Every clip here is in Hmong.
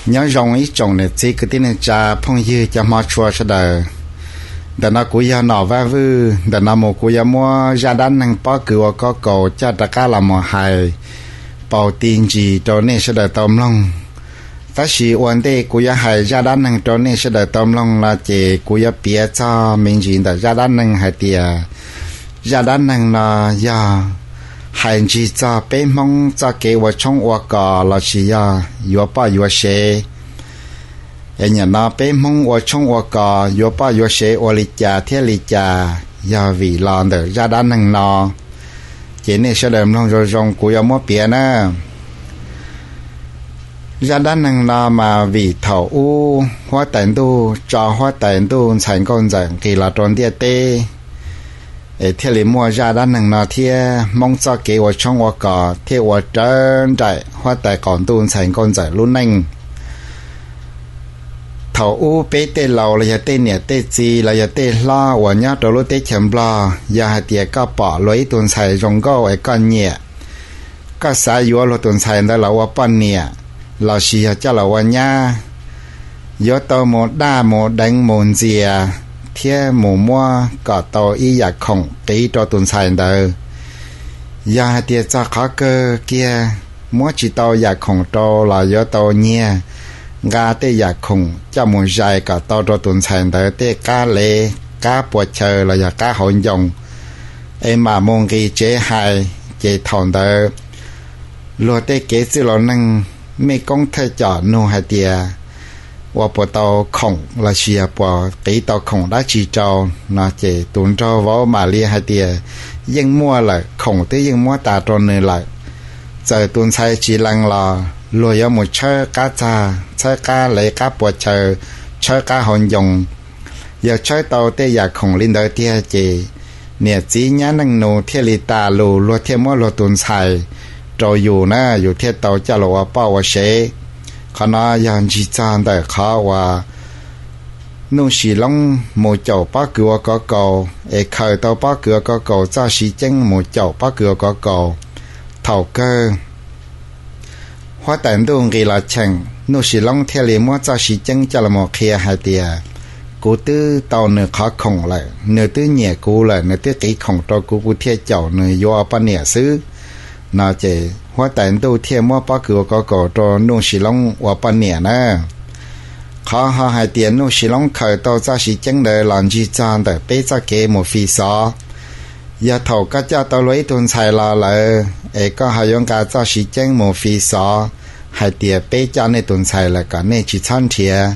Nyob zoo ib tsoom niam txiv kwv tij neej tsa phooj ywg cov hmov tshua sawv daws. Ntawm no kuv yog Nom Vaj Vwj. Ntawm no mus kuv yuav muab zaj dab neeg pob kws ua kaub kaus coj rov qab los mus hais pauv ti ntsis rau nej sawv daws tau mloog. Tab sis ua ntej kuv yuav hais zaj dab neeg rau nej sawv daws tau mloog no ces kuv yuav piav txog me ntsis ntawm zaj dab neeg hais tias zaj dab neeg no yog hais ntsig txog peb Hmoob txoj kev ua tshoob ua kos lossis yog yuav poj yuav sev. Es nim no peb Hmoob ua tshoob ua kos yuav poj yuav sev ua li cas thiab li cas yog vim los ntawm zaj dab neeg no. Ces nej sawv daws mloog zoo zoo kuv yuav muab piav na. Zaj dab neeg no mas vim thaum ub huab tais ntuj tso huab tais ntuj ntxhais nkauj ntxawm nqis los rau ntiaj teb, es thiaj li muaj zaj dab neeg no thiab Hmoob txoj kev ua tshoob ua kos thiaj ua rawv nraim huab tais qaum ntuj ntxhais nkauj ntxawm lub neej. Thaum ub peb tej laus los yog tej niam tej txiv los yog tej hlob uas nyob rau lub teb chaws Nplog, yog hais tias koj pom luag ib tug ntxhais zoo nkauj es koj nyiam, koj xav yuav luag tus ntxhais ntawd los ua poj niam lossis yog coj los ua nyab, yuav tau mus daj mus deev mus ntxias thiab mus muab kom tau ib yam khoom qiv rau tus ntxhais ntawd. Yog hais tias txog qhov kawg kiag muab tsis tau yam khoom rau los yuav tau nyiag nqa tej yam khoom coj mus zais kom tau rau tus ntxhais ntawd tej qab lev qab puas chaw los yog qab hauv ncoo, es mam mus nqis tsev hais. Ces thaum ntawd luag tej kev txwj laus neeg mej koob thawj com nug hais tias ua puas tau khoom lossis yog puas qiv tau khoom dab tsi rau no ces tus nraug vauv mam li hais tias yeej muaj lawm, khoom twb yeej muab tas rau nws lawm. Txawm tus ntxhais tsis lees los luag yuav mus tshawb qab txag, tshawb qab lev qab puas chaw, tshawb qab hauv ncoo. Yog tshawb tau tej yam khoom li ntawd tiag ces niam txiv nyab neej nus thiaj li tas lus, luag thiaj muab luag tus ntxhais rau yus na, yus thiaj tau coj los ua poj ua sev. Qhov no yog ntsig txog ntawm qhov uas Nuj Sis Loob mus caum pob kws ua kov kaus es khaws tau pob kws ua kov kaus txoj siv ceeb mus caum pob kws ua kov kaus. Thaum kawg huab tais ntuj nqis los cheem, Nuj Sis Loob thiaj li muab txoj siv ceeb coj los qhia hais tias kuv twb tau nws qhov khoom lawm, nws twb nyiam kuv lawm, nws twb qiv khoom rau kuv, kuv thiaj caum nws yuav ua poj niam xwb no ces huab tais ntuj thiaj muab pob kws ua kov kaus rau Nuj Sis Loob ua poj niam na. Qhov ho hais tias Nuj Sis Loob khaws tau txoj siv ceeb ntawd los ntsig txog ntawm peb txoj kev mus fi xov. Yog thaum koj coj tau luag ib tug ntxhais los lawm es koj ho yuav nqa txoj siv ceeb mus fi xov hais tias peb coj nej tus ntxhais lawm kom nej tsis txhob nrhiav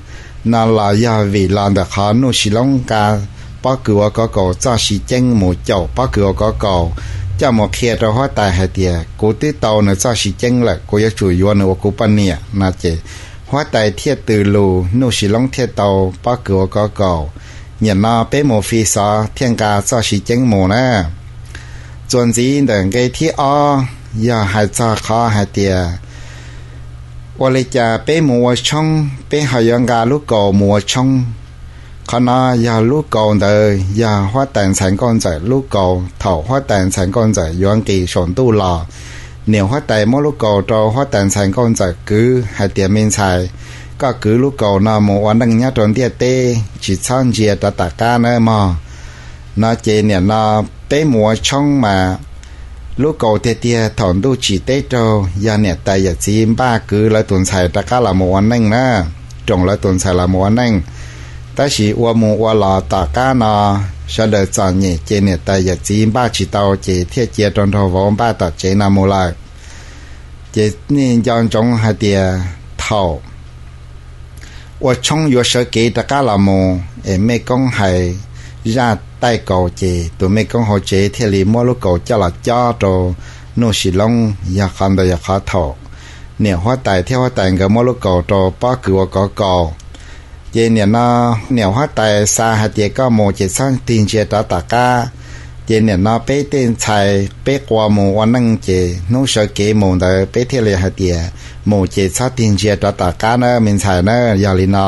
no los yog vim los ntawm qhov Nuj Sis Loob nqa pob kws ua kov kaus txoj siv ceeb mus caum pob kws ua kov kaus, coj mus qhia rau huab tais hais tias kuv twb tau nws txoj siv ceeb lawm, kuv yuav tsum yuav nws ua kuv poj niam no ces huab tais thiaj tws lus, Nuj Sis Loob thiaj tau pob kws ua kov kaus. Nim no peb mus fi xov thiaj nqa txoj siv ceeb mus na. Txuas ntxiv ntawm nqe thib ob yog hais txog qhov hais tias ua li cas peb mus ua tshoob peb ho yuav nqa lub kaus mus ua tshoob. Qhov no yog lub kaus ntawd yog huab tais ntxhais nkauj ntxawm lub kaus. Thaum huab tais ntxhais nkauj ntxawm yuav nqis saum ntuj los, niam huab tais muab lub kaus rau huab tais ntxhais nkauj ntxawm kwv hais tias me ntxhais, koj kwv lub kaus no mus ua neej nyob rau ntiaj teb, tsis txhob ntsia rov tom qab nawb mog no ces nim no peb mus ua tshoob mas lub kaus tiag tiag thaum ntuj tsim teb raug yog niam tais yawm txiv npaj kwv lawv tus ntxhais rov qab los mus ua neej na, roos lawv tus ntxhais los mus ua neej. Tab sis ua mus ua los tom qab no sawv daws txom nyem ces niam tais yawm txiv npaj tsis tau ces thiaj cia rau nraug vauv npaj tom tsev no mus lawm. Ces nej nco ntsoov hais tias thaum ua tshoob yuav sawv kev rov qab los mus es mej koob hais zaj taij kaus ces tus mej koob hauv tsev thiaj li muab lub kaus coj los cob rau Nuj Sis Loob. Yog qhov ntawd yog qhov thaum niam huab tais thiab huab tais nkawd muab lub kaus rau pob kws ua kov kaus. Ces nim no niam huab tais xa hais tias koj mus ces txhob tig ntsia rov tom qab. Ces nim no peb tej ntxhais peb qua mus ua neej ces hnub sawv kev mus ntawd peb thiaj li hais tias mus ces txhob tig ntsia rov tom qab na me ntxhais na, yog li no.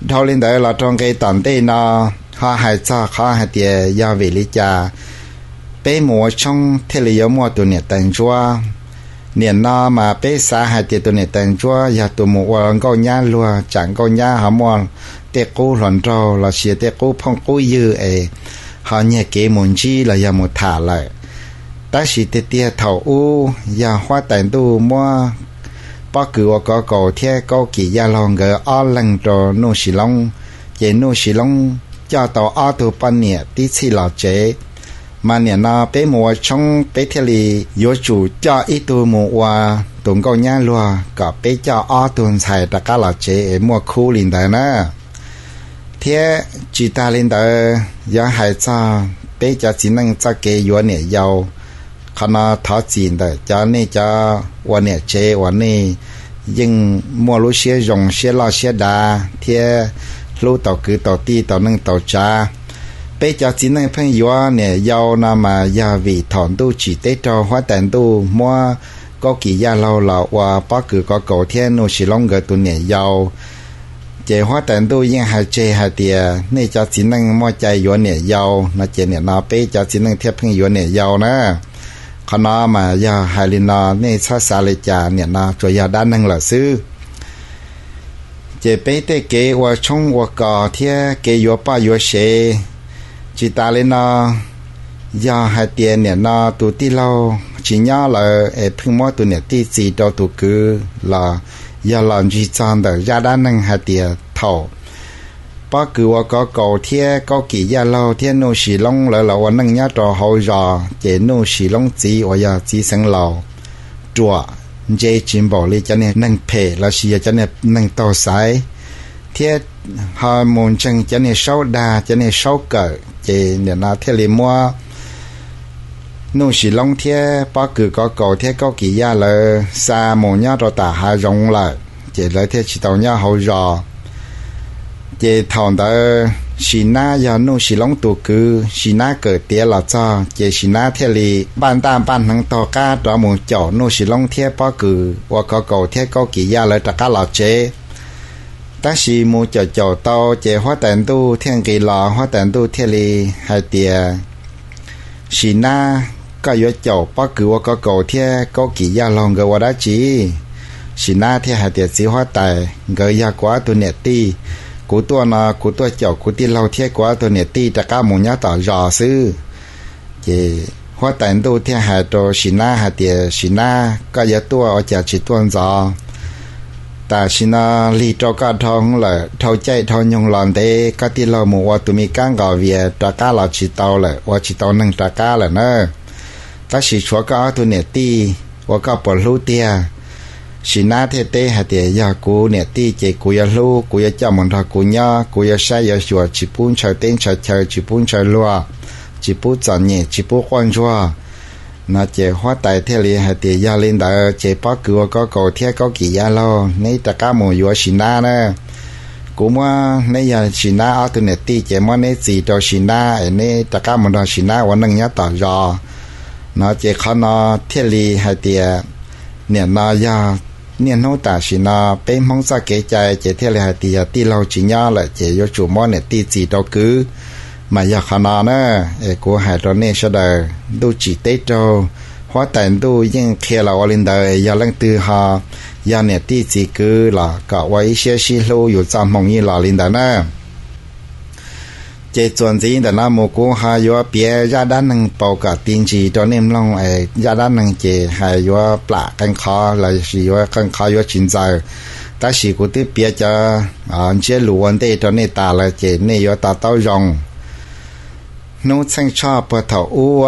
Dhau li ntawd los rau nqe tom ntej no ho hais txog qhov hais tias yog vim li cas peb mus ua tshoob thiaj li yuav muaj tus niam tais ntsuab. Nim no mas peb xav hais tias tus niam tais ntsuab yog tus mus ua nkauj nyab luag, tsam nkauj nyab ho muaj tej qub hluas nraug los sis tej qub phooj qub ywg es ho nyiag kev mus ntsib los yog mus tham lawm. Tab sis tiag tiag thaum ub yog huab tais ntuj muab pob kws ua kov kaus thiab kaub kis yaj laug nkawd ob leeg rau Nuj Sis Loob, ces Nuj Sis Loob coj tau ob tug poj niam tib txhij los tsev. Mas nim no peb mus ua tshoob peb thiaj li yuav tsum coj ib tug mus ua tus nkauj nyab luag kom peb coj ob tug ntxhais rov qab los tsev es muaj khub li ntawd na. Thiab tsis tas li ntawd yuav hais txog peb cov txiv neej txoj kev yuav niam yau. Qhov no thov txim ntawm cov nej cov ua niam tsev uas nej yeej muaj lub siab zoo siab loj siab dav thiab hlub tau kwv tau tij tau neej tau tsav. Peb cov txiv neej pheej yuav niam yau no mas yog vim thaum ntuj tsim teb raug huab tais ntuj muab kaub kis yaj laug los ua pob kws kov kaus thiab Nuj Sis Loob nkawd tus niam yau. Ces huab tais ntuj yeej hais tseg hais tias nej cov txiv neej muaj cai yuav niam yau no ces nim no peb cov txiv neej thiaj pheej yuav niam yau na. Qhov no mas yog hais li no nej txhob xav li cas, nim no tsuas yog dab neeg lawm xwb. Ces peb tej kev ua tshoob ua kos thiab kev yuav poj yuav sev, tsis tas li no, yog hais tias nim no tus tij laug tsis nyob lawm es pheej muab tus niam tij txis rau tus kwv los yog los ntsig txog ntawm zaj dab neeg hais tias thaum pob kws ua kov kaus thiab kaub kis yaj laug thiab Nuj Sis Loob lawv los ua neej nyob rau hauv zos ces Nuj Sis Loob txiv uas yog txiv xeev laus ruam, ntse tsis npaum li cov niag neeg phem los sis yog cov niag neeg taug xaiv, thiab ho mus ntseeg cov niag saub dag cov niag saub kawm ces nim no thiaj li muab Nuj Sis Loob thiab pob kws kov kaus thiab kaub kis yaj lawv xa mus nyob rau tom hav zoov lawm ces lawv thiaj tsis tau nyob hauv zos. Ces thaum ntawd Sis Nab yog Nuj Sis Loob tus kwv, Sis Nab kawm tiav los txog ces Sis Nab thiaj li npaj ntaj npaj hneev taug qab rov mus caum Nuj Sis Loob thiab pob kws ua kov kaus thiab kaub kis yaj lawv rov qab los tsev. Tab sis mus caum caum tau ces huab tais ntuj thiaj nqis los, huab tais ntuj thiaj li hais tias, Sis Nab, koj yuav caum pob kws ua kov kaus thiab kaub kis yaj laug nkawd ua dab tsi? Sis Nab thiaj hais tias, Txiv huab tais, nkawd yog kuv ob tug niam tij. Kuv tuaj no kuv tuaj caum kuv tij laug thiab kuv ob tug niam tij rov qab mus nyob tom zos xwb. Ces huab tais ntuj thiaj hais rau Sis Nab hais tias, Sis Nab, koj yuav tuaj ua cas tsis tuaj ntxov? Tam sim no lig rau koj dhau lawm, dhau caij dhau nyoog los ntev, koj tij laug mus ua tus me kab nqos vias rov qab los tsis tau lawm, ua tsis tau neeg rov qab lawm na. Tab sis tshuav koj ob tug niam tij uas koj puas hlub tiag? Sis Nab thiaj teb hais tias, Yog kuv niam tij ces kuv yuav hlub, kuv yuav coj mus nrog kuv nyob, kuv yuav saib yuav xyuas, tsis pub ntshaw teb ntshaw chaw, tsis pub ntshaw luag, tsis pub txom nyem, tsis pub quaj ntsuag. No ces huab tais thiaj li hais tias, Yog li ntawd ces pob kws ua kov kaus thiab kaub kis yaj laug neb rov qab mus yuav Sis Nab na. Kuv muab neb yog Sis Nab ob tug niam tij ces muab neb txis rau Sis Nab es neb rov qab mus nrog Sis Nab ua neej nyob tom zos. No ces qhov no thiaj li hais tias, nim no yog niaj hnub tam sim no peb Hmoob txoj kev cai ces thiaj li hais tias yog tij laug tsis nyob lawm ces yuav tsum muab niam tij txis rau kwv. Mas yog qhov no na, es kuv hais rau nej sawv daws, ntuj tsim teb raug, huab tais ntuj yeej qhia los ua li ntawd, yog leej twg ho yog niam tij txiv kwv los kom ua ib siab sib hlub, yus txoj hmoo yeej los li ntawd na. Ces txuas ntxiv ntawm no mus kuv ho yuav piav zaj dab neeg paus kom ti ntsis rau nej mloog es zaj dab neeg ces hais yuav plam qee qhov los sis yuav qee qhov yuav tsis ntxaws. Tab sis kuv twb piav cov ntsiab lus ua ntej rau nej tas lawm ces nej yuav to taub zoo. Hnub Txheej Tshoj puag thaum ub,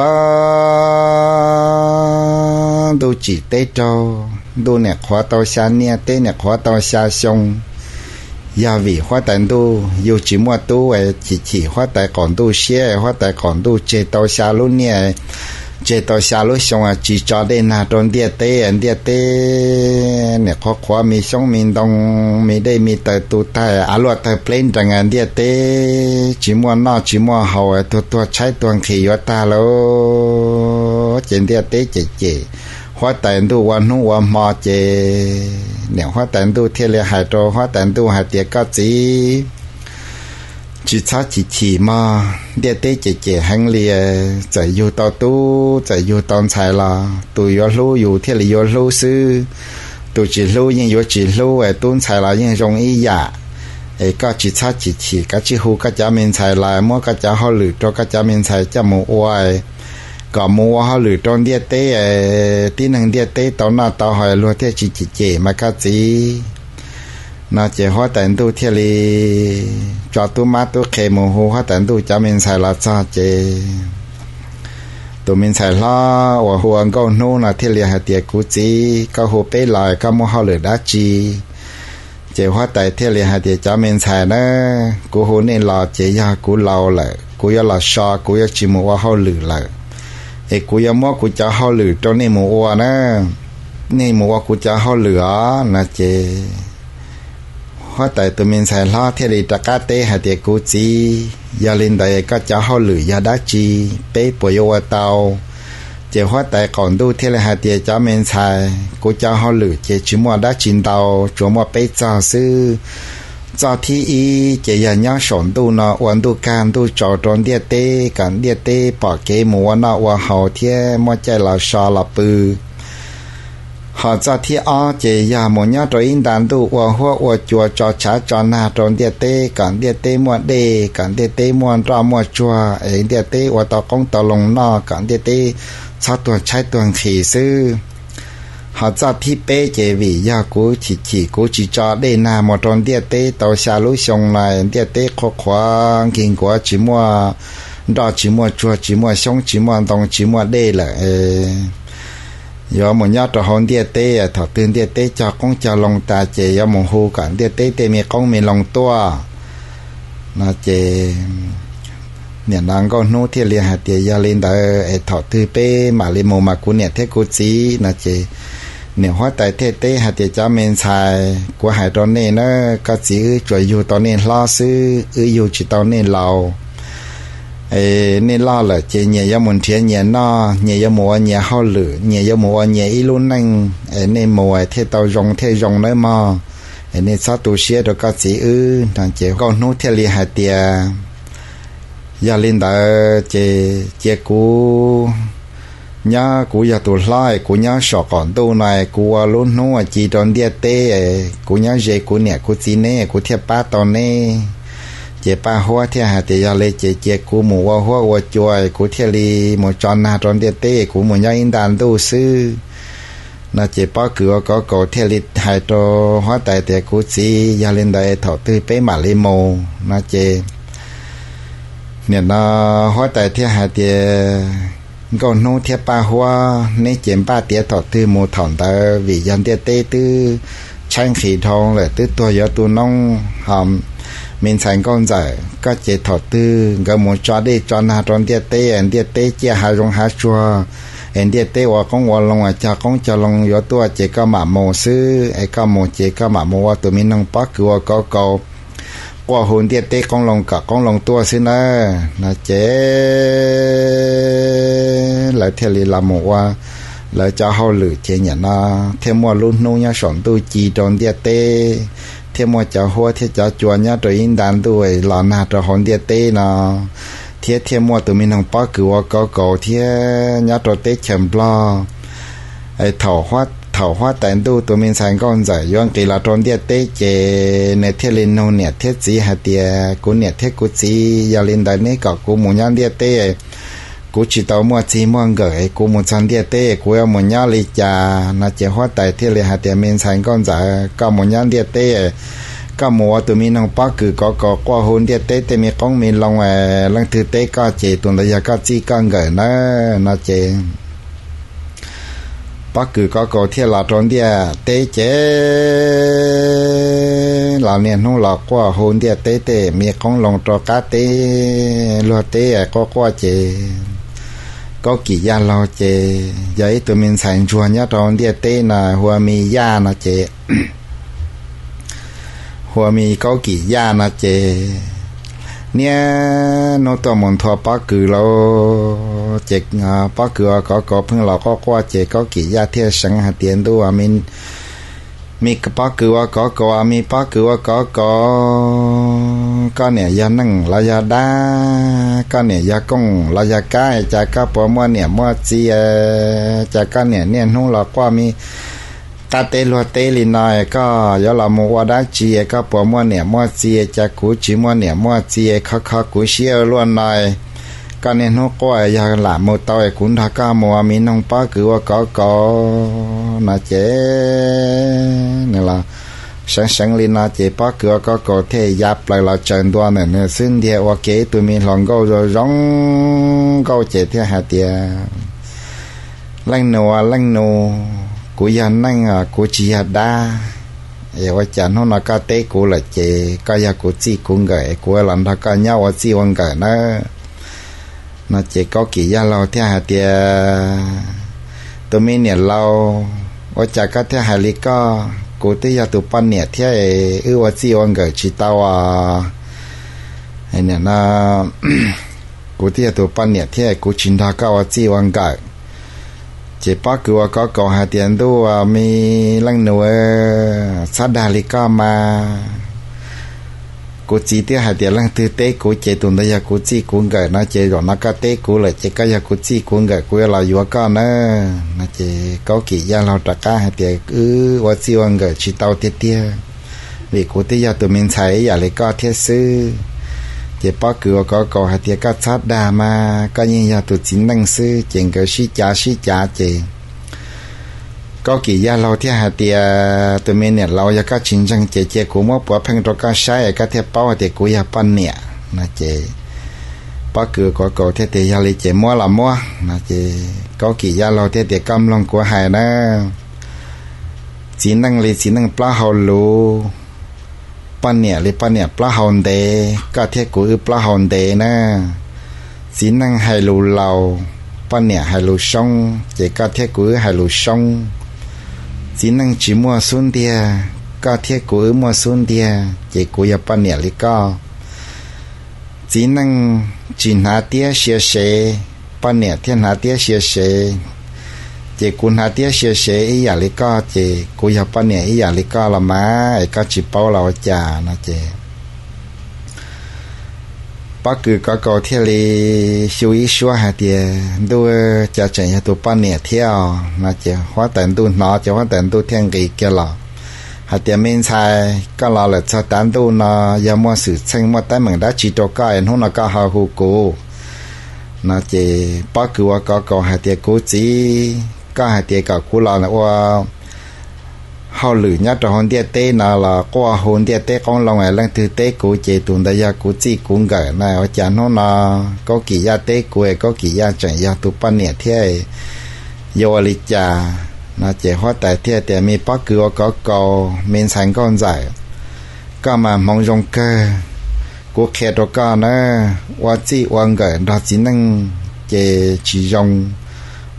ntuj tsim teb raug, ntuj niam qhuav tau xya niaj teb niam qhuav tau xya xyoo. Yog vim huab tais ntuj yug tsis muaj tub, chim chim huab tais qaum ntuj siab, huab tais qaum ntuj tseg tau xya lub niaj, tseg tau xya lub xyoo tsis tso dej nag rau ntiaj teb, ntiaj teb niam qhuav qhuav me xyoob me ntoo, me dej me taws tu tag, av luaj tawg pleb nrees, ntiaj teb tsis muaj noj tsis muaj haus, tuag tuag tshaib tuag nqhis yuav tag lawm. Ces ntiaj teb cem cem huab tais ntuj ua hnub ua hmo ces niam huab tais ntuj thiaj li hais rau huab tais ntuj hais tias, Koj txiv, tsis txhob chim chim mog, ntiaj teb cem cem heev li. Txawm yug tau tub txawm yug tau ntxhais los tus yuav hlub yus thiaj li yuav hlub xwb, tus tsis hlub yeej yuav tsis hlub. Tub ntxhais los yeej zoo ib yam. Es koj tsis txhob chim chim, koj tsij hu koj cov me ntxhais los muab koj cov hauj lwm rau koj cov me ntxhais coj mus ua, kom mus ua hauj lwm rau ntiaj teb, tib neeg ntiaj teb tau noj tau haus luag thiaj tsis cem cem mas koj txiv. No ces huab tais ntuj thiaj li tso tub mab tub qhe mus hu huab tais ntuj cov me ntxhais los txog ces tus me ntxhais hlob uas hu ua Nkauj Hnub no thiaj li hais tias, kuv txiv, koj hu peb los koj muaj hauj lwm dab tsi? Ces huab tais thiaj li hais tias, cov me ntxhais na, kuv hu nej los ces yog kuv laus lawm, kuv yuav los so, kuv yuav tsis mus ua hauj lwm lawm, es kuv yuav muab kuv cov hauj lwm rau nej mus ua na, nej mus ua kuv cov hauj lwm os. No ces huab tais tus me ntxhais hlob thiaj li rov qab teb hais tias, kuv txiv, yog li ntawd koj cov hauj lwm yog dab tsi, peb puas yuav ua tau? Ces huab tais qaum ntuj thiaj li hais tias, cov me ntxhais, kuv cov hauj lwm ces tsis muaj dab tsi ntau, tsuas muaj peb txog xwb. Txoj thib ib ces yog nyob saum ntuj no ua ntuj kag ntuj tsaus rau ntiaj teb kom ntiaj teb pom kev mus ua noj ua haus thiab muaj caij los so los pw. Ho txoj thib ob ces yog mus nyob rau ib nta ntuj ua huab ua cua tso tshav tso nag rau ntiaj teb kom ntiaj teb muaj dej, kom ntiaj teb muaj nroj muaj tsuag, es ntiaj teb ua tau qoob tau loo noj, kom ntiaj teb txhob tuag tshaib tuag nqhis xwb. Ho txoj thib peb ces vim yog kuv chim chim kuv tsis tso dej nag mus rau ntiaj teb tau xya lub xyoo no, ntiaj teb qhuav qhuav nkig nkuav tsis muaj nroj tsis muaj tsuag tsis muaj xyoob tsis muaj ntoo tsis muaj dej lawm. Yuav mus nyob rau hauv ntiaj teb, thaum twg ntiaj teb cog qoob cog loo tas ces yuav mus hu kom ntiaj teb tej me qoob me loo tuaj. No ces nim no Nkauj Hnub thiaj li hais tias, yog li ntawd es thaum twg peb mam li mus mas kuv niam thiab kuv txiv? No ces niam huab tais thiaj teb hais tias, cov me ntxhais, kuv hais rau nej na, koj txiv wb tsuas yug tau nej hlob xwb, wb yug tsis tau nej laus. Nej loj lawm ces nyias yuav mus nrhiav nyias noj, nyias yuav mus ua nyias hauj lwm, nyias yuav mus ua nyias ib lub neej, es nej mus thiaj tau zoo thiaj zoo nawb mog. Es nej txhob tu siab rau koj txiv wb. No ces Nkauj Hnub thiaj li hais tias, yog li ntawd ces cia kuv nyob, kuv yog tus hlob es kuv nyob saum qaum ntuj no es kuv ua lub hnub ci rau ntiaj teb, kuv nyob ze kuv niam kuv txiv neb kuv thiaj pab tau neb. Ces Paj Huab thiaj hais tias, yog li ces cia kuv mus ua huab ua cua, kuv thiaj li mus tso nag rau ntiaj teb, kuv mus nyob ib nta ntuj xwb. No ces Pob Kws ua kauv kaus thiaj li hais rau huab tais tias, kuv txiv, yog li ntawd thaum twg peb mam li mus? No ces nim no huab tais thiaj hais tias, Nkauj Hnub thiab Paj Huab, neb ces npaj tiav thaum twg mus thaum ntawd, vim yog ntiaj teb twb tshaib nqhis dhau lawm, twb tuag yuav tu noob. Ho me ntxhais Nkauj Ntxawm, koj ces thaum twg nkawd mus tso dej tso nag rau ntiaj teb, ntiaj teb ciaj hav zoov hav tsuag, es ntiaj teb ua qoob ua loo, cog qoob cog loo yuav tuaj ces koj mam mus xwb. Es koj mus ces koj mam mus ua tus me noog pob kws ua kauv kaus, quaj hu ntiaj teb qoob loo kom qoob loo tuaj xwb nawb. No ces lawv thiaj li los mus ua lawv cov hauj lwm ces nim no thiaj muaj lub hnub nyob saum ntuj ci rau ntiaj teb, thiaj muaj cov huab thiab cov cua nyob rau ib nta ntuj los nag rau hauv ntiaj teb no, thiab thiaj muaj tus me noog pob kws ua kauv kaus thiab nyob rau teb chaws Nplog. Thaum huab tais ntuj tus me ntxhais Nkauj Ntxawm yuav nqis los rau ntiaj teb ces nws thiaj li nug niam thiab txiv hais tias, kuv niam thiab kuv txiv, yog li ntawd neb kom kuv mus nyob ntiaj teb, kuv tsis tau muaj txij muaj nkawm, kuv mus txog ntiaj teb kuv yuav mus nyob li cas? No ces huab tais thiaj li hais tias, me ntxhais Nkauj Ntxawm, koj mus nyob ntiaj teb, koj mus ua tus me noog pob kws kauv kaus quaj hu ntiaj teb tej me qoob me loo, leej twg teb koj ces tus ntawd yog koj txij koj nkawm nawb. No ces pob kws kauv kaus thiaj los rau ntiaj teb ces los niaj hnub los quaj hu ntiaj teb tej me qoob loo rau qab teb, luag teb quaj quaj ces Kaub Kim Yaj laug ces yog ib tug me ntxhais ntsuag nyob rau ntiaj teb no hu ua Me Yaj no ces hu ua Me Kaub Kim Yaj no ces niaj hnub tuaj mus nthua pob kws lauj. Ces pob kws ua kauv kaus pheej los quaj quaj ces Kaub Kim Yaj thiaj seev hais tias, ntuj, me Me pob kws ua kov kaus, me pob kws ua kov kaus, koj niam yog neeg los yog dab, koj niam yog kooj los yog kab, cas koj puas muaj niam muaj txiv? Cas koj niam niaj hnub los quaj me qab teb luag teb li no, koj yuav los mus ua dab tsi? Koj puas muaj niam muaj txiv? Cas kuv tsis muaj niam muaj txiv, kho kho kuv siab luaj no. Koj niaj hnub quaj, yog lam mus tau kuv nrog koj mus ua me noog pob kws ua kov kaus no ces nws los seev seev li no ces pob kws ua kov kaus thiaj ya plaws los tsaws ntua ntawm nws xwb ntiag ua ke ib tug me hluas nkauj zoo zoo nkauj ces thiaj hais tias, Leej nus, leej nus, kuv yog neeg, kuv tsis yog dab. Es ua cas hnub no koj teb kuv lawm ces koj yog kuv txij kuv nkawm, kuv los nrog koj nyob ua txij ua nkawm nawb. No ces Kaub Kim Yaj Laug thiaj hais tias, Tus me niam laus, ua cas koj thiaj hais li koj? Kuv twb yog tus poj niam thiab, wb ua txij ua nkawm tsis tau os. Kuv twb yog tus poj niam thiab, kuv tsis nrog koj ua txij ua nkawm. Ces pob kws ua kov kaus hais tias, Ntuj, me leej nus, txhob dag li koj mas. Kuv txiv twb hais tias leej twg teb kuv ces tus ntawd yog kuv txij kuv nkawm no, ces zaum no koj teb kuv lawm ces koj yog kuv txij kuv nkawm, kuv yuav los yuav koj nawb. No ces Kaub Kim Yaj Laug rov qab hais tias, Wb ua txij ua nkawm tsis tau tiag tiag, vim kuv twb yog tus me ntxhais ib yam li koj thiab xwb. Ces pob kws ua kov kaus hais tias, Koj txhob dag mas, koj yeej yog tus txiv neej xwb. Ces nkawd sib cav sib cav ces Kaub Kim Yaj Laug thiaj hais tias, Tus me niam laus, yog koj tsis ntseeg ces cia kuv muab puav pheej rau koj saib es koj thiaj paub hais tias kuv yog poj niam no ces pob kws ua kov kaus thiaj tias, Yog li ces muab los muab no ces Kaub Kim Yaj Laug thiaj tias, Koj mloog kuv hais na, txiv neej li txiv neej plaub hau luv, poj niam li poj niam plaub hau ntev, koj thiab kuv wb plaub hau ntev na. Txiv neej hais lus laus, poj niam hais lus soob, ces koj thiab kuv wb hais lus soob. Txiv neej tsis muaj xub ntiag, koj thiab kuv wb muaj xub ntiag, ces kuv yog poj niam li koj. Txiv neej tsis hnav tiab sia sev, poj niam thiaj hnav tiab sia sev, ces kuv hnav tiab sia sev ib yam li koj, ces kuv yog poj niam ib yam li koj los mas, es koj tsis paub los ua cas no ces pob kws ua kov kaus thiaj li xyu ib suab hais tias, Ntuj, cas tseem yog tus poj niam thiab os no ces huab tais ntuj hnov ces huab tais ntuj thiaj nqis kiag los hais tias, Me ntxhais, koj los lawm txog tav ntuj no, yog muaj xwm txheej muaj teeb meem dab tsi rau koj es hnub no koj ho hu kuv no ces pob kws ua kov kaus hais tias, Kuv txiv, koj hais tias kom kuv los ua hauj lwm nyob rau hauv ntiaj teb no los quaj hu ntiaj teb qoob loo es leej twg teb kuv ces tus ntawd yog kuv txij kuv nkawm na, ua cas hnub no Kaub Kim Yaj teb kuv es Kaub Kim Yaj tseem yog tus poj niam thiab, yuav ua li cas no ces huab tais thiaj tias, Me pob kws ua kov kaus, me ntxhais nkauj ntxawm, koj mas hmoov zoo kawg. Kuv qhia rau koj na, ua txij ua nkawm nrog txiv neej ces tsis zoo,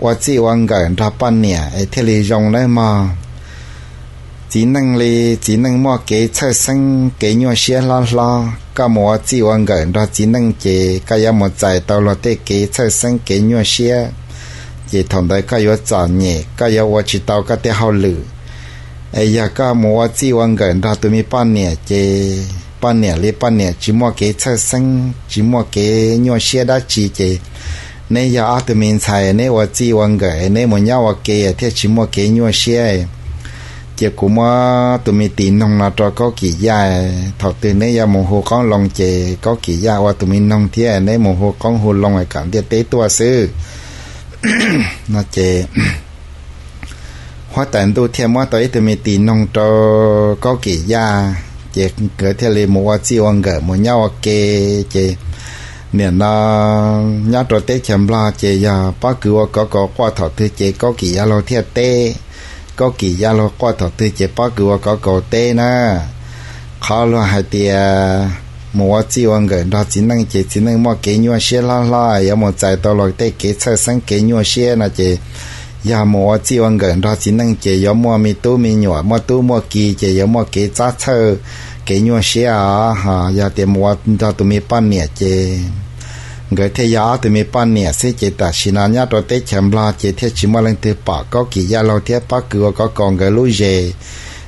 ua txij ua nkawm nrog poj niam es thiaj li zoo nawb mog. Txiv neej li txiv neej muaj kev txhawj xeeb kev nyuaj siab hlob hlob, koj mus ua txij ua nkawm nrog txiv neej ces koj yuav mus txais tau luag tej kev txhawj xeeb kev nyuaj siab, ces thaum ntawd koj yuav txom nyem, koj yuav ua tsis tau koj tej hauj lwm. Es yog koj mus ua txij ua nkawm nrog tus me poj niam ces poj niam li poj niam tsis muaj kev txhawj xeeb tsis muaj kev nyuaj siab dab tsi ces neb yog ob tug me ntxhais neb ua txij ua nkawm neb mus nyob ua ke thiaj tsis muaj kev nyuaj siab. Ces kuv muab tus me tis noog no rau Kaub Kim Yaj, thaum twg neb yuav mus hu qoob loo ces Kaub Kim Yaj ua tus me noog thiab neb mus hu qoob hu loo kom ntiaj teb tuaj xwb no ces huab tais ntuj thiaj muab tau ib tug me tis noog rau Kaub Kim Yaj, ces nkawd thiaj li mus ua txij ua nkawm mus nyob ua ke. Ces nim no nyob rau teb chaws Nplog ces yog pob kws ua kov kaus quaj thaum twg ces Kaub Kim Yaj Laug thiaj teb, Kaub Kim Yaj Laug quaj thaum twg ces pob kws ua kov kaus teb na. Qhov luag hais tias mus ua txij ua nkawm nrog txiv neej ces txiv neej muaj kev nyuaj siab hlob hlob yuav mus txais tau luag tej kev txhawj xeeb kev nyuaj siab no ces yog mus ua txij ua nkawm nrog txiv neej ces yuav muaj me tub me nyuam muaj tub muaj ki ces yuav muaj kev txob txhawj kev nyuaj siab os. Yog tias mus ua nrog tus me poj niam ces nkawd thiaj yog ob tug me poj niam xwb ces tam sim no nyob rau teb chaws Nplog ces thiaj tsis muaj leej twg pom Kaub Kim Yaj Laug thiab pob kws ua kov kaus nkawd lub zes.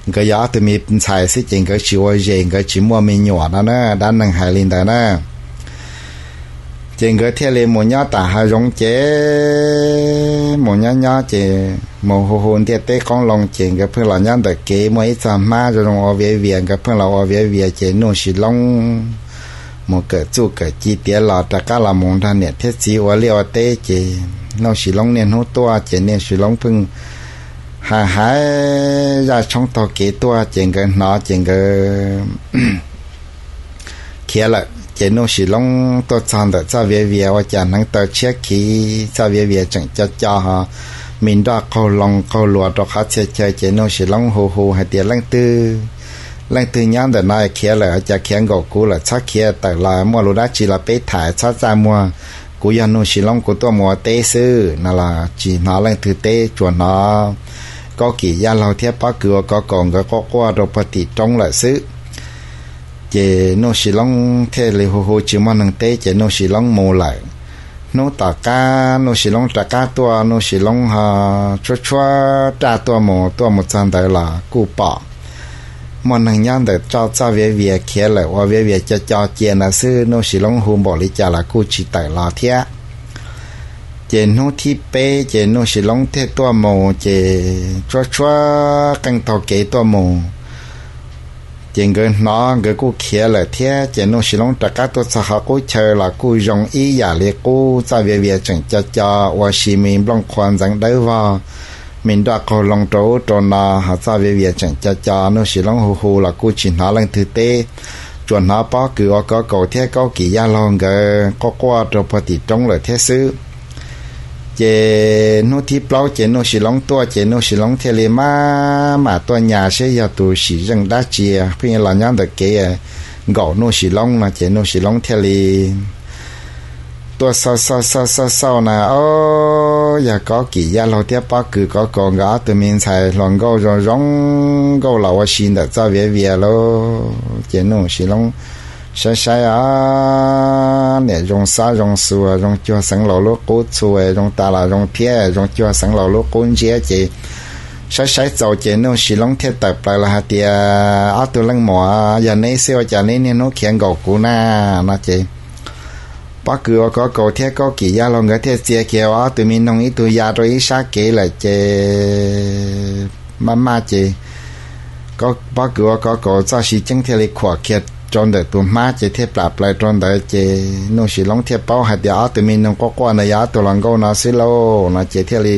nkawd yog ob tug me ntxhais xwb ces nkawd tsis ua zes, nkawd tsis muaj me nyuam no na, dab neeg hais li ntawd na. Ces nkawd thiaj li mus nyob tam hav zoov ces mus nyob nyob ces mus hu hu ntiaj teb qoob loo ces nkawd pheej los nyob ntawm kev muaj ib txoj hmab zoo zoo ua viav vias, nkawd pheej los ua viav vias ces Nuj Sis Loob mus kawm txuj kawm ci tiav los rov qab los mus nrog niam thiab txiv ua liaj ua teb ces Nuj Sis Loob niaj hnub tuaj ces Nuj Sis Loob pheej hais hais zaj tshoob taug kev tuaj ces nkawd hnov ces nkawd khiav lawm ces Nuj Sis Loob tuaj txog ntawm txoj viav vias ua cas hneev taw tshiab khiv, txoj viav vias tseem co co, me nroj qaug loo qaug luas rau qhov txhia chaw ces Nuj Sis Loob hu hu hais tias, Leej twg, leej twg nyob ntawm no khiav lawm, cas khiav nkaum kuv lawm, txhob khiav tawm los, muaj lus dab tsi los peb tham, txhob txaj muag. Kuv yog Nuj Sis Loob, kuv tuaj mus ua teb xwb no los tsis hnov leej twg teb, tsuas hnov Kaub Kim Yaj Laug thiab Pob Kws Ua Kov Kaus nkawd quaj quaj rau puag tim roob lawm xwb. Ces Nuj Sis Loob thiaj li hu hu tsis muaj neeg teb ces Nuj Sis Loob mus lawm. Hnub tom qab Nuj Sis Loob rov qab tuaj, Nuj Sis Loob ho tshuab tshuab raj tuaj mus, tuaj mus txog ntawd los kuj pom muaj neeg nyob ntawm txoj viav vias khiav lawm, ua viav vias co co cia ntawd xwb, Nuj Sis Loob hu npaum li cas los kuj tsis tawm los thiab. Ces hnub thib peb ces Nuj Sis Loob thiaj tuaj mus, ces tshuab tshuab qeej taug kev tuaj mus, ces nkawd hnov nkawd kuj khiav lawm thiab. Ces Nuj Sis Loob rov qab tuaj txog qhov qub chaw los kuj zoo ib yam li qub, txoj viav vias tseem co co, ua si me nplooj qhua ntxeev dawb vog, me nroj qaug loo rau ub rau no, ho txoj viav vias tseem co co. Nuj Sis Loob hu hu los kuj tsis hnov leej twg teb, tsuas hnov Pob Kws Ua Kov Kaus thiab Kaub Kim Yaj Laug nkawd quaj quaj rau puag tim roob lawm thiab xwb. Ces hnub thib plaub ces Nuj Sis Loob tuaj, ces Nuj Sis Loob thiaj li maj mam tuaj nyas saib yog tus sim zeej dab tsi pheej los nyob ntawm kev nkaum Nuj Sis Loob no, ces Nuj Sis Loob thiaj li tuaj xauj xauj xauj xauj xauj na, ob, yog Kaub Kim Yaj Laug thiab Pob Kws Ua Kov Kaus nkawd ob tug me ntxhais hluas nkauj zoo zoo nkauj los ua si ntawm txoj viav vias lauj. Ces Nuj Sis Loob saib saib, ob, niam zoo xob zoo xuas, zoo cuag Xeev Laus lub qub txhua, zoo tas los zoo thiab, zoo cuag Xeev Laus lub qub ntsiab. Ces saib saib txaus ces Nuj Sis Loob thiaj tawm plaws los hais tias, Ob tug leej muam, yog neb xwb ua cas neb niaj hnub khiav nkaum kuv na? No ces Pob Kws Ua Kov Kaus thiab Kaub Kim Yaj Laug nkawd thiaj txia kiag ua ob tug me noog ib tug ya rau ib sab kev lawm ces maj maj ces Pob Kws Ua Kov Kaus txoj siv ceeb thiaj li khuam kiag rau ntawm tus hmab ces thiaj plam plaws rau ntawd. Ces Nuj Sis Loob thiaj paub hais tias ob tug me noog quaj quaj ntawd yog ob tug hluas nkauj no xwb lauj no ces thiaj li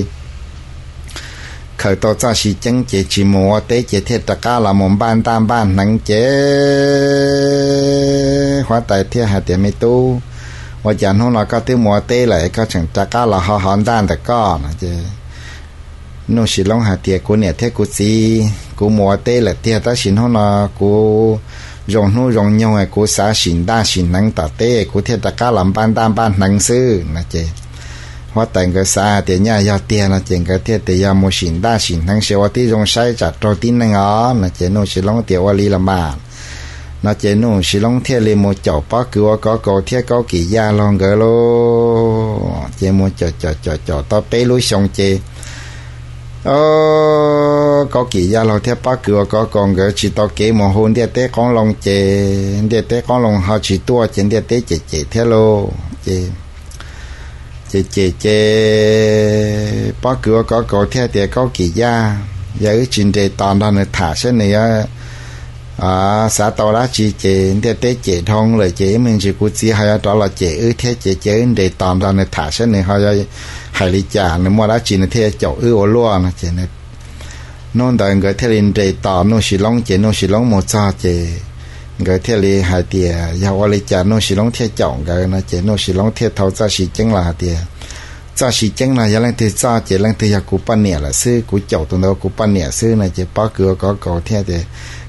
khaws tau txoj siv ceeb ces tsis mus ua teb ces thiaj rov qab los mus npaj ntaj npaj hneev. Ces huab tais thiaj hais tias, Me tub, ua cas hnub no koj twb mus ua teb lawm koj tseem rov qab los ho hov ntaj ntawm koj? No ces Nuj Sis Loob hais tias, Kuv niam thiab kuv txiv, kuv mus ua teb lawm tiag tab sis hnub no kuv zoo hnub zoo nyoog kuv xav sim ntaj sim hneev tom teb kuv thiaj rov qab los npaj ntaj npaj hneev xwb no ces huab tais nkawd xav hais tias nyaj yog tiag no ces nkawd thiaj tias yog mus sim ntaj sim hneev seb ua tib zoo saib tsam raug tib neeg os no ces Nuj Sis Loob tias ua li los mas no ces Nuj Sis Loob thiaj li mus caum Pob Kws Ua Kov Kaus thiab Kaub Kim Yaj Laug nkawd lauj. Ces mus caum caum caum caum tau peb lub xyoo ces Kaub Kim Yaj Laug thiab Pob Kws Ua Kov Kaus nkawd tsis tau kev mus hu ntiaj teb qoob loo ces ntiaj teb qoob loo ho tsis tuaj ces ntiaj teb cem cem thiab lauj. Ces cem cem ces Pob Kws Ua Kov Kaus thiaj tias, Kaub Kim Yaj, yog wb tsis nres tos nrog nws tham saib nws yuav xav tau dab tsi ces ntiaj teb cem dhau lawm ces ib me ntsis kuv txiv ho yuav rov los cem wb thiab ces cia wb nres tos nrog nws tham saib nws ho yuav hais li cas, nws muaj dab tsi nws thiaj caum wb ua luaj no ces hnub ntawd nkawd thiaj li nres tos Nuj Sis Loob ces Nuj Sis Loob mus txog ces nkawd thiaj li hais tias yog ua li cas Nuj Sis Loob thiaj caum nkawd no ces Nuj Sis Loob thiaj thau txoj siv ceeb los hais tias, Txoj siv ceeb no yog leej twg txoj ces leej twg yog kuv poj niam lawm xwb, kuv caum tus ntawd ua kuv poj niam xwb no ces Pob Kws Ua Kov Kaus thiaj tias,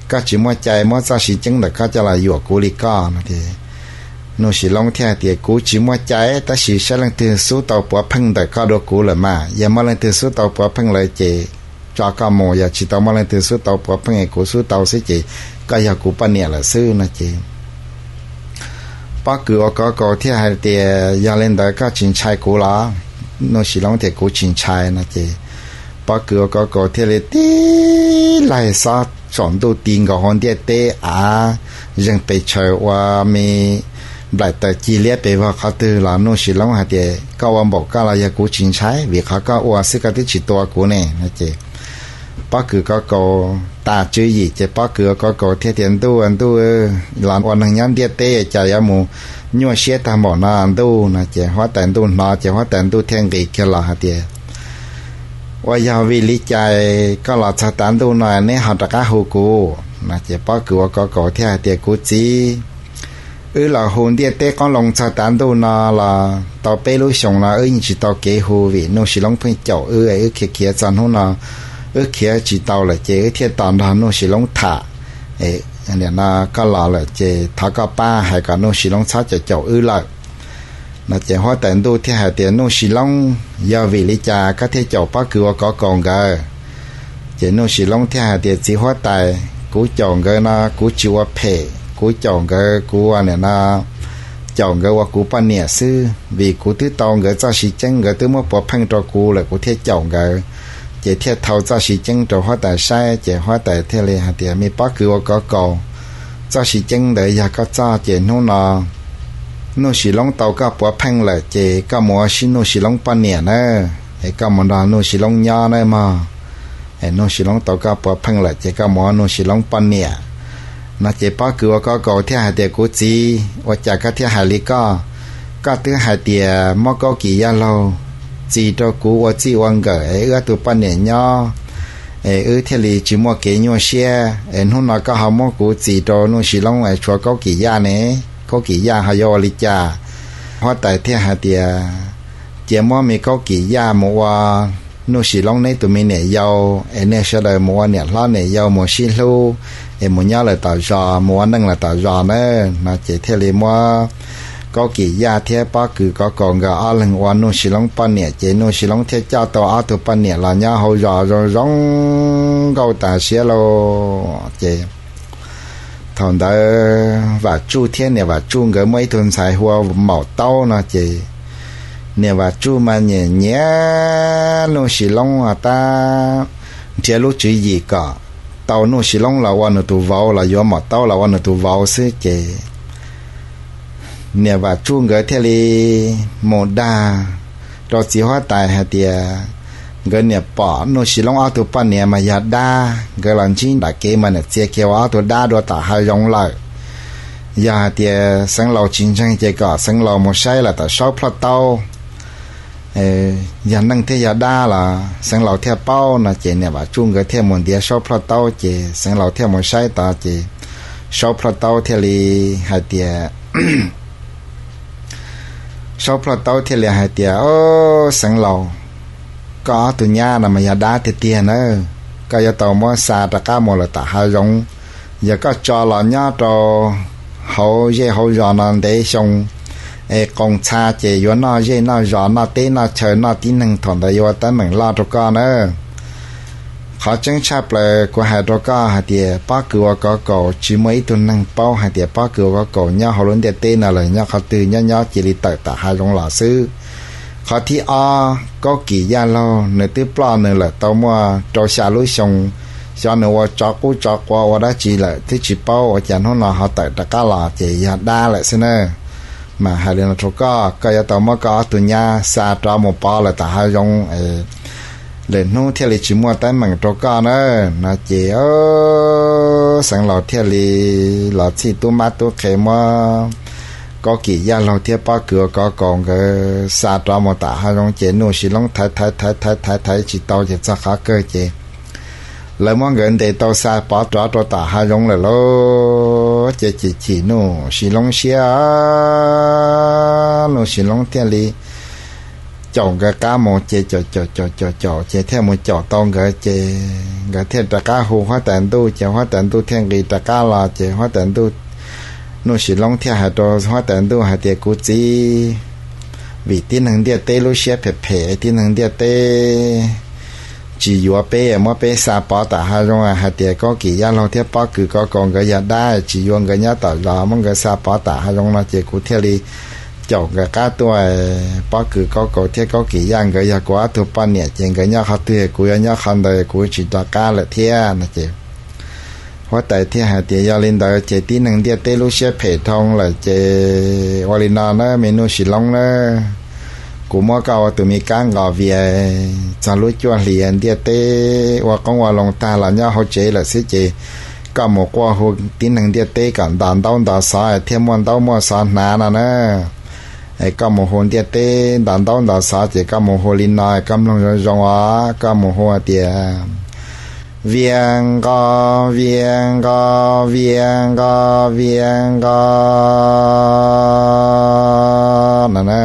Koj tsis muaj cai muab txoj siv ceeb ntawm koj coj los yuam kuv li koj no ces Nuj Sis Loob thiaj hais tias, Kuv tsis muaj cai tab sis saib leej twg xub tau puav pheej ntawm koj dua kuv lawm mas, yog muaj leej twg xub tau puav pheej lawm ces tso koj mus, yog tsis tau muaj leej twg xub tau puav pheej, kuv xub tau xwb ces koj yog kuv poj niam lawm xwb no ces Pob Kws Ua Kov Kaus thiaj hais tias, Yog li ntawd koj tsis ntshai kuv los? Nuj Sis Loob tias, Kuv tsis ntshai no ces Pob Kws Ua Kov Kaus thiaj li tib laig xob tsaus ntuj ti nkaus hauv ntiaj teb av, zeeg pes tshaws ua me nplaim taws cig liab pes vog qhov twg los Nuj Sis Loob hais tias koj ua npaum koj los yog kuv tsis ntshai, vim qhov koj ua xwb koj twb tsis tua kuv ne no ces Pob Kws Kauv Kaus tas tswv yim ces Pob Kws Kauv Kaus thiaj tias ntuj ntuj, los ua neeg nyob ntiaj teb cas yuav mus nyuaj siab tag npaum no ntuj no ces huab tais ntuj hnov ces huab tais ntuj thiaj nqis kiag los hais tias ua yog vim li cas koj los txog tav ntuj no neb ho rov qab hu kuv no ces Pob Kws Kauv Kaus thiaj hais tias kuv txiv, wb los hu ntiaj teb qoob loo txog tav ntuj no los tau peb lub xyoos no wb yeej tsis tau kev hu vim Nuj Sis Loob pheej caum wb, wb khiav khiav txog hnub no wb khiav tsis tau lawm ces wb thiaj tos nrog Nuj Sis Loob tham. Nim no koj los lawm ces thov koj pab hais kom Nuj Sis Loob txhob caum caum wb lawm no ces huab tais ntuj thiaj hais tias Nuj Sis Loob, yog vim li cas koj thiaj caum Pob Kws Kauv Kaus nkawd? Ces Nuj Sis Loob thiaj hais tias txiv huab tais, kuv caum nkawd no kuv tsis ua phem, kuv caum nkawd kuv ua nim no caum nkawd ua kuv poj niam xwb vim kuv twb tau nkawd txoj siv ceeb, nkawd twb muab puav pheej rau kuv lawm kuv thiaj caum nkawd. Ces thiaj thau txoj siv ceeb rau huab tais saib ces huab tais thiaj li hais tias me Pob Kws Kauv Kaus, txoj siv ceeb ntawd yog koj txoj ces hnub no Nuj Sis Loob tau koj puav pheej lawm ces koj mus ua Nuj Sis Loob poj niam na, es koj mus nrog Nuj Sis Loob nyob na mog. Nuj Sis Loob tau koj puav pheej lawm ces koj mus ua Nuj Sis Loob poj niam no ces Pob Kws Kauv Kaus thiaj hais tias kuv txiv, ua cas koj thiaj hais li koj? Koj twb hais tias muab Kaub Kim Yaj Laug txis rau kuv ua txij ua nkawm es wb ob tug poj niam nyob es wb thiaj li tsis muaj kev nyuaj siab, es hnub no koj ho muab kuv txis rau Nuj Sis Loob es tshuav Kaub Kim Yaj ne, Kaub Kim Yaj ho yuav ua li cas? Huab tais thiaj hais tias cia muab me Kaub Kim Yaj mus ua Nuj Sis Loob neb tus me niam yau es nej sawv daws mus ua niam hlob niam yau mus sib hlub es mus nyob lawm tom zos mus ua neej lawm tom zos na no ces thiaj li muab Kaub Kim Yaj thiab Pob Kws Kauv Kaus nkawd ob leeg ua Nuj Sis Loob poj niam ces Nuj Sis Loob thiaj coj tau ob tug poj niam los nyob hauv zos zoo zoo nkauj tas siab lauj. Ces thaum ntawd Vam Tsuj thiab niam Vam Tsuj nkawd muaj ib tug ntxhais hu ua Maum Taub no ces niam Vam Tsuj mas nyiam nyiam Nuj Sis Loob tab nrhiav lub tswv yim kom tau Nuj Sis Loob los ua nws tus vauv los yuav Maum Taub los ua nws tus vauv xwb ces niam Vam Tsuj nkawd thiaj li mus dag rau txiv huab tais hais tias nkawd niam pom Nuj Sis Loob ob tug poj niam mas yog dab, nkawd los ntsib nram kev mas niam txia kiag ua ob tug dab dua tom hav zoov lawm. Yog hais tias Xeev Laus tsis ntseeg ces kom Xeev Laus mus saib lawm tom Saub Plhoj Taub, yog neeg thiab yog dab los Xeev Laus thiaj paub no ces niam Vam Tsuj nkawd thiaj mus ntiav Saub Plhoj Taub ces Xeev Laus thiaj mus saib tod ces Saub Plhoj Taub thiaj li hais tias Saub Plhoj Taub thiaj li hais tias, Au, Xeev Laus, koj ob tug nyab no mas yog dab tiag tiag nawb. Koj yuav tau muab xa rov qab mus lawm tom hav zoov. Yog koj tso los nyob rau hauv zej hauv zos no ntev xyoo es qoos txha ces yuav noj zej noj zos noj teb noj chaw noj tib neeg thaum ntawd yuav ua teeb meem loj rau koj nawb. Qhov tseeb tshaj plaws kuv hais rau koj hais tias pob kws ua kov kaus tsis muaj ib tug neeg paub hais tias pob kws ua kov kaus nyob hauv lub ntiaj teb no los nyob qhov twg, nyob nyob cia li tawm tom hav zoov los xwb. Qhov thib ob, Kaub Kim Yaj Laug nws twb ploj nws lawm tau muaj rau xya lub xyoo, xyov nws ua tsov qub tsov quav ua dab tsi lawm twb tsis paub, ua cas hnub no ho tawm rov qab los ces yog dab lawm xwb na. Mas hais li no rau koj, koj yuav tau muab koj ob tug nyab xa rov mus pov lawm tom hav zoov, lwm hnub thiaj li tsis muaj teeb meem rau koj na. No ces Xeev Laus thiaj li los txhij tub mab tub qhe muab Kaub Kim Yaj Laug thiab pob kws ua kov kaus nkawd xa rov mus tom hav zoov ces Nuj Sis Loob thaiv thaiv thaiv thaiv thaiv thaiv tsis tau ces txog qhov kawg ces lawv muab nkawd ntes tau xa pov rov rau tom hav zoov lawm lauj. Ces chim chim Nuj Sis Loob siab, Nuj Sis Loob thiaj li caum nkawd qab mus ces caum caum caum caum caum ces thiaj mus caum tau nkawd ces nkawd thiaj rov qab hu huab tais ntuj ces huab tais ntuj thiaj nqis rov qab los ces huab tais ntuj, Nuj Sis Loob thiaj hais rau huab tais ntuj hais tias, Kuv txiv, vim tib neeg ntiaj teb lub siab phem phem, tib neeg ntiaj teb tsis yuav peb, muab peb xa pov tom hav zoov hais tias Kaub Kim Yaj Laug thiab pob kws kov kaus nkawd yog dab, tsis yuav nkawd nyob tom zos, muab nkawd xa pov tom hav zoov no ces kuv thiaj li caum nkawd qab tuaj. Pob kws kov kaus thiab Kaub Kim Yaj nkawd yog kuv ob tug poj niam ces nkawd nyob qhov twg kuv yuav nyob qhov ntawd, kuv tsis rov qab lawm thiab no ces Huab tais thiaj hais tias, Yog li ntawd ces tib neeg ntiaj teb lub siab phem dhau lawm ces ua li no na me Nuj Sis Loob na, kuv muab koj ua tus me kab nqos vias, txog lub cuaj hlis ntiaj teb ua qoob ua loo tag los nyob hauv tsev lawm xwb ces koj mus quaj hu tib neeg ntiaj teb kom ntos ntaub ntos xov thiaj muaj ntaub muaj xov hnav no na. Es koj mus hu ntiaj teb ntos ntaub ntos xov ces koj mus hu li no, koj mloog zoo zoo os, koj mus hu hais tias, Vias nqos, vias nqos, vias nqos, vias nqos no na.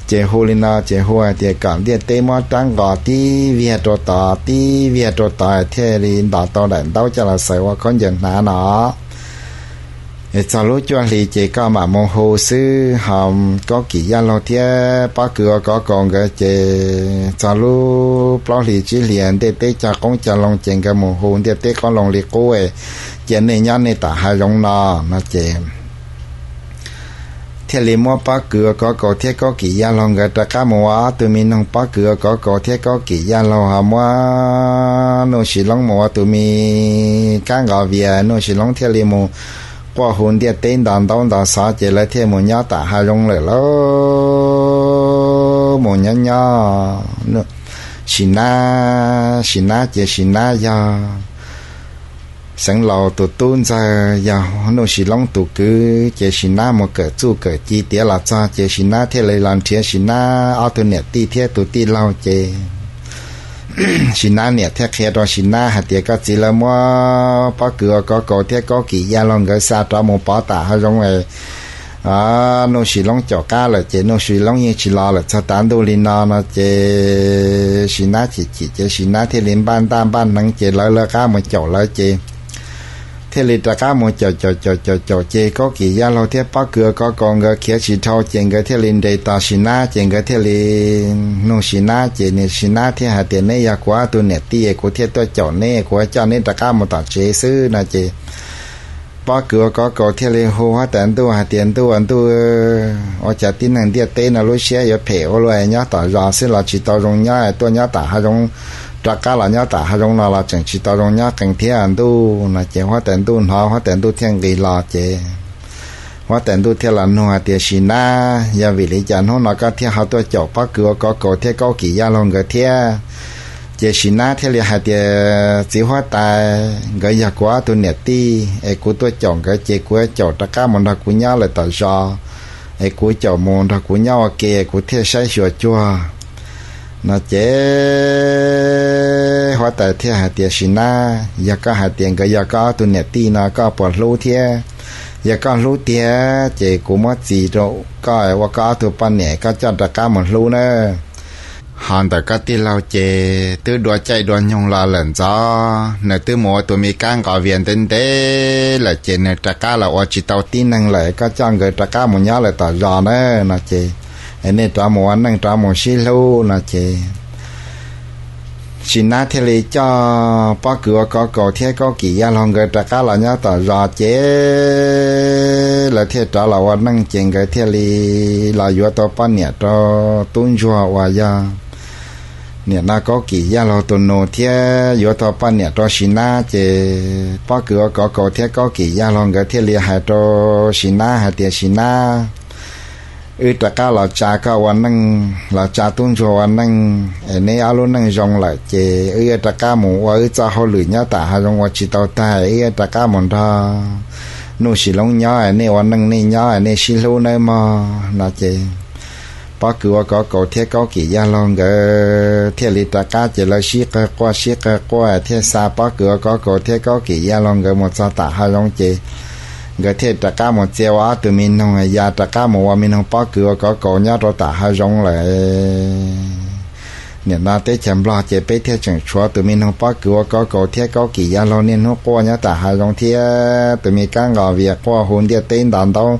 Ces hu li no ces hu hais tias kom ntiaj teb muab rab nqos tib viag rau tod, tib viag rau tod thiaj li ntos tau daim ntaub coj los xaws ua khaub ncaws hnav no. Es txog lub cuaj hli ces koj mam mus hu xwb. Ho Kaub Kim Yaj Laug thiab Pob Kws Ua Kov Kaus nkawd ces txog lub plaub hlis tsib hlis ntiaj teb cog qoob cog loo ces nkawd mus hu ntiaj teb qoob loo li qub, cia nej nyob nej tom hav zoov no no ces thiaj li muab Pob Kws Ua Kov Kaus thiab Kaub Kim Yaj Laug nkawd rov qab mus ua ob tug me noog. Pob Kws Ua Kov Kaus thiab Kaub Kim Yaj Laug ho muab Nuj Sis Loob mus ua tus me kab nqos vias, Nuj Sis Loob thiaj li mus quaj hu ntiaj teb ntos ntaub ntos xov ces lawv thiaj mus nyob tom hav zoov lawm lauj. Mus nyob nyob, Sim Nab, Sim Nab ces Sim Nab yog Xeev Laus tus tub ntxawg, yog Nuj Sis Loob tus kwv ces Sim Nab mus kawm txuj kawm ci tiav los txog ces Sim Nab thiaj li los nrhiav Sim Nab ob tug niam tij thiab tus tij laug ces Sim Nab niam thiaj qhia rau Sim Nab hais tias, Koj txiv, lawv muab Pob Kws Ua Kov Kaus thiab Kaub Kim Yaj Laug nkawd xa rov mus pov tom hav zoov es Nuj Sis Loob caum qab lawm ces Nuj Sis Loob yeej tsis los lawm txog tav ntuj li no no ces Sim Nab chim chim ces Sim Nab thiaj li npaj ntaj npaj hneev ces lawv lawv qab mus caum lawv ces thiaj li rov qab mus caum caum caum caum caum ces Kaub Kim Yaj Laug thiab Pob Kws Ua Kov Kaus nkawd khiav tsis dhau ces nkawd thiaj li nres tos Sim Nab ces nkawd thiaj li nug Sim Nab ces Sim Nab thiaj hais tias, Neb yog kuv ob tug niam tij, kuv thiaj tuaj caum neb, kuv coj neb rov qab mus tom tsev xwb no ces Pob Kws Ua Kov Kaus thiaj li hu huab tais ntuj hais tias, Ntuj, ntuj, ua cas tib neeg ntiaj teb no lub siab yuav phem ua luaj, nyob tom zos xwb los tsis tau zoo nyob, tuaj nyob tom hav zoov, rov qab los nyob tom hav zoov no los tseem tsis tau zoo nyob qees thiab ntuj no ces huab tais ntuj hnov, huab tais ntuj thiaj nqis los ces huab tais ntuj thiaj los nug hais tias, Sim Nab, yog vim li cas hnub no koj thiaj ho tuaj caum Pob Kws Ua Kov Kaus thiab Kaub Kim Yaj Laug nkawd thiab? Ces Sim Nab thiaj li hais tias, Txiv huab tais, nkawd yog kuv ob tug niam tij es kuv tuaj caum nkawd ces kuv caum rov qab mus nrog kuv nyob lawm tom zos, es kuv caum mus nrog kuv nyob ua ke kuv thiaj saib xyuas cuag no ces huab tais thiaj hais tias, Sim Nab, yog koj hais tias nkawd yog koj ob tug niam tij no koj puas hlub thiab? Yog koj hlub tiag ces kuv muab txis rau koj ua koj ob tug poj niam, koj coj rov qab mus hlub nawb. Ho ntawm koj tij laug ces twb dua caij dua nyoog los lawm ntxov, nws twb mus ua tus me kab nqos vias ntev ntev lawm ces nws rov qab los ua tsis tau tib neeg lawm, koj coj nkawd rov qab mus nyob lawm tom zos na no ces, es nej rov mus ua neej rov mus sib hlub no ces Sim Nab thiaj li coj Pob Kws Ua Kov Kaus thiab Kaub Kim Yaj Laug nkawd rov qab los nyob tom zos ces lawv thiaj rov los ua neej ces nkawd thiaj li los yuav tau poj niam rau tub ntsuag uas yog niam no Kaub Kim Yaj Laug tus nus thiab yuav tau poj niam rau Sim Nab ces Pob Kws Ua Kov Kaus thiab Kaub Kim Yaj Laug nkawd thiaj li hais rau Sim Nab hais tias, Sim Nab, wb rov qab los tsa koj ua neej, los tsa tub ntsuag ua neej es neb ob lub neej zoo lawm ces wb yuav rov qab mus ua wb txoj hauj lwm nyob tom hav zoov ua tsis tau tag, wb yuav rov qab mus nrog Nuj Sim Loob nyob, nej ua neej nej nyob, nej sib hlub nawb mog no ces Pob Kws Ua Kov Kaus thiab Kaub Kim Yaj Laug nkawd thiaj li rov qab ces lawv sib qawg quaj sib qawg quaj thiaj xa Pob Kws Ua Kov Kaus thiab Kaub Kim Yaj Laug nkawd mus txog tom hav zoov ces nkawd thiaj rov qab mus txia ua ob tug me noog ya rov qab mus ua me noog Pob Kws Ua Kov Kaus nyob rau tom hav zoov lawm. Nim no teb chaws Nplog ces peb thiaj tseem tshuav tus me noog Pob Kws Ua Kov Kaus thiab Kaub Kim Yaj Laug niaj hnub quaj nyob tom hav zoov thiab tus me kab nqos vias quaj hu ntiaj teb ntos ntaub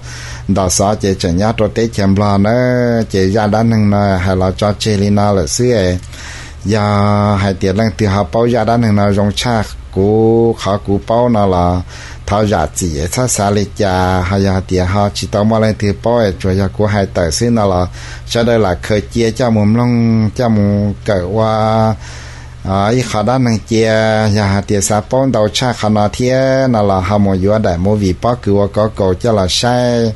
ntos xov ces tseem nyob rau teb chaws Nplog na. Ces zaj dab neeg no hais los tso tseg li no lawm xwb. Yog hais tias leej twg ho paub zaj dab neeg no zoo tshaj kuv qhov kuv paub no los thov zam txim, txhob xav li cas. Ho yog hais tias ho tsis tau muaj leej twg paub es tsuas yog kuv hais tawm xwb no los sawv daws lam khaws cia coj mus mloog coj mus kawm ua Ib qho dab neeg cia, yog hais tias xav paub ntau tshaj qhov no thiab no los ho mus yuav daim movie pob kws ua kov kaus coj los saib.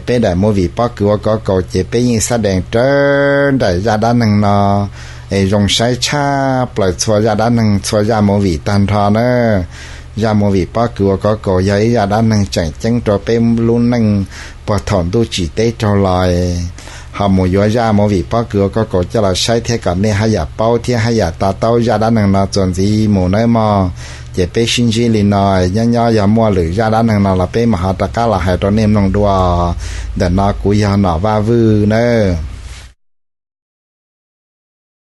Peb daim movie pob kws ua kov kaus ces peb yeej xab dees raws nraim zaj dab neeg no, es zoo saib tshaj plaws txhua zaj dab neeg txhua zaj movie tag nrho na. Zaj movie pob kws ua kov kaus yog ib zaj dab neeg tseem ceeb rau peb lub neej puag thaum ntuj tsim teb raug los. Ho mus yuav zaj movie pob kws ua kov kaus coj los saib thiab kom nej haj yam paub thiab haj yam to taub zaj dab neeg no txuas ntxiv mus nawb mog. Ces peb sib ntsib li no, nyob nyob yog muaj lwm zaj dab neeg no los peb mam ho rov qab los hais rau nej mloog dua. Ntawm no kuv yog Nom Vaj Vwj nawb.